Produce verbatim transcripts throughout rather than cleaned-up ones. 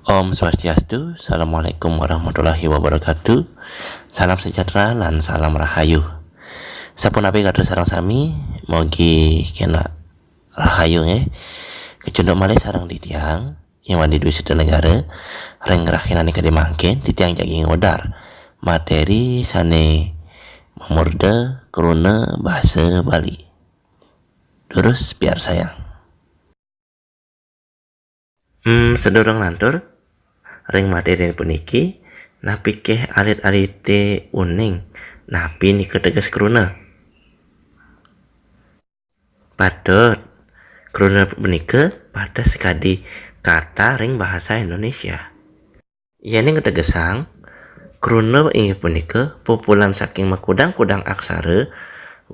Om Swastiastu, Assalamualaikum warahmatullahi wabarakatuh. Salam sejahtera lan salam rahayu. Sapunapi gatra sareng sami, mogi kena rahayu nggih. Kecunduk malih sareng titiang, Iwan Dwi Negara, ring rahinané kadé mangkin titiang jagi ngudar materi sané mamurda kruna basa Bali. Durus piarsayang. Hmm, sadurung lantur, ring materi puniki, napi ké alit-alité uning, napi nika teges kruna? Patut, kruna punika pateh sakadi kata ring bahasa Indonesia. Yéning kategesang, kruna inggih punika pupulan saking makudang-kudang aksara,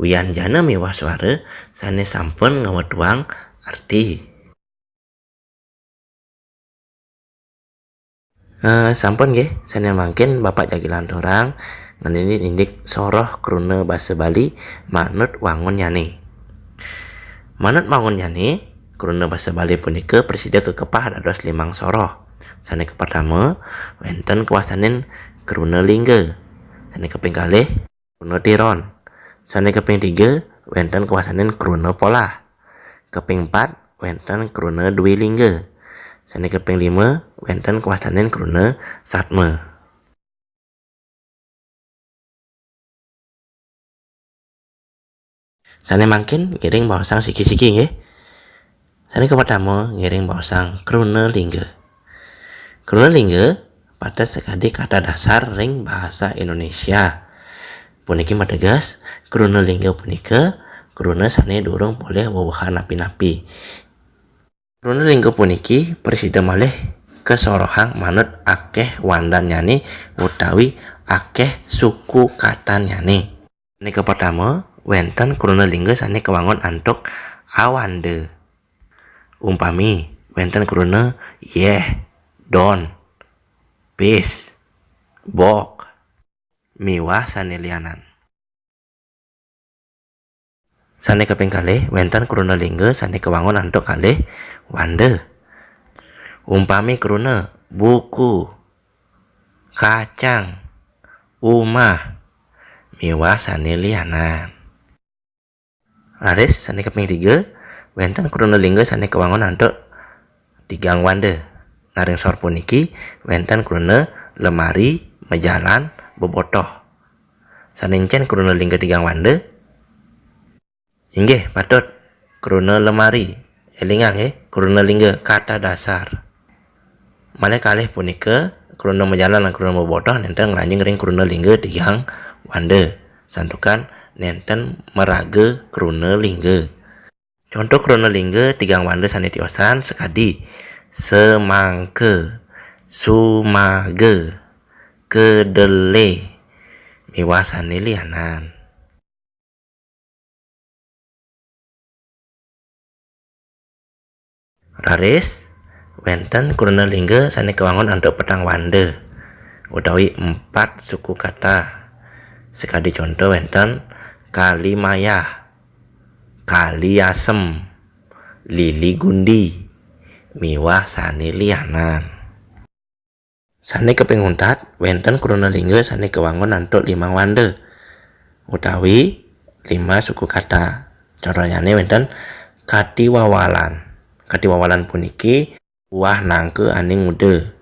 wianjana miwah swara sané sampun ngawetuang arti. Eh, sampun nggih, sané mangkin Bapak jagi lanturang ngenénin indik soroh kruna basa Bali manut wangunnyané. Manut wangunnyané, kruna basa Bali punika prasida kakepah dados limang soroh. Sané kapertama, wénten kawastanin kruna lingga. Sané kaping kalih, kruna tiron. Sané kaping tiga, wénten kawastanin kruna polah. Kaping empat, wénten kruna dwi lingga. Sané kaping lima, wénten kawastanin kruna satma. Sané mangkin ngiring baosang siki-siki nggih. Sané kapertama ngiring baosang kruna lingga. Kruna lingga pateh sakadi kata dasar ring bahasa Indonesia. Puniki mateges, kruna lingga punika kruna sané durung polih wewehan napi-napi. Kruna lingga puniki prasida malih kasorohang manut akéh wandannyané utawi akéh suku katannyané. Sané kapertama, wénten kruna lingga sané kawangun antuk awanda. Umpami, wénten kruna yéh, don, pis, bok, miwah sané lianan. Sané kaping kalih, wénten kruna lingga sané kawangun antuk kalih wanda. Umpami kruna buku, kacang, umah, miwah sané lianan. Raris sané kaping tiga, wénten kruna lingga sané kawangun antuk tigang wanda. Nah, ring sor puniki wénten kruna lemari, mejalan, bebotoh. Sané encén kruna lingga tigang wanda? Inggih, patut. Kruna lemari. Élingang nggih, kruna lingga kata dasar. Malih kalih punika, kruna mejalan lan kruna bebotoh nénten ngranjing ring kruna lingga tigang wanda. Santukan nénten maraga kruna lingga. Conto kruna lingga tigang wanda sané tiosan sakadi semangka, sumaga, kedelai, miwah sané lianan. Raris, wénten kruna lingga sané kawangun antuk petang wanda, utawi empat suku kata. Sakadi conto wénten kali mayah, kali asem, lili gundi, miwah sané lianan. Sané kaping untat, wénten kruna lingga sané kawangun antuk limang wanda, utawi lima suku kata. Contonyané wénten katiwawalan. Katiwawalan puniki buah nangka ané nguda.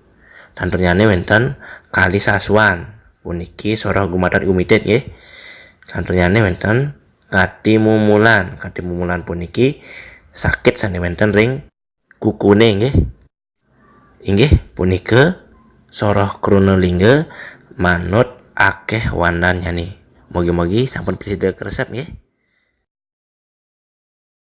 Santurnyané wénten kalisasuan. Puniki soroh gumatat gumitit nggih. Santurnyané wénten katimumulan. Katimumulan puniki sakit sané wénten ring kukuné nggih. Inggih punika soroh kruna lingga manut akéh wandannyané. Mugi-mugi sampun prasida kresep nggih.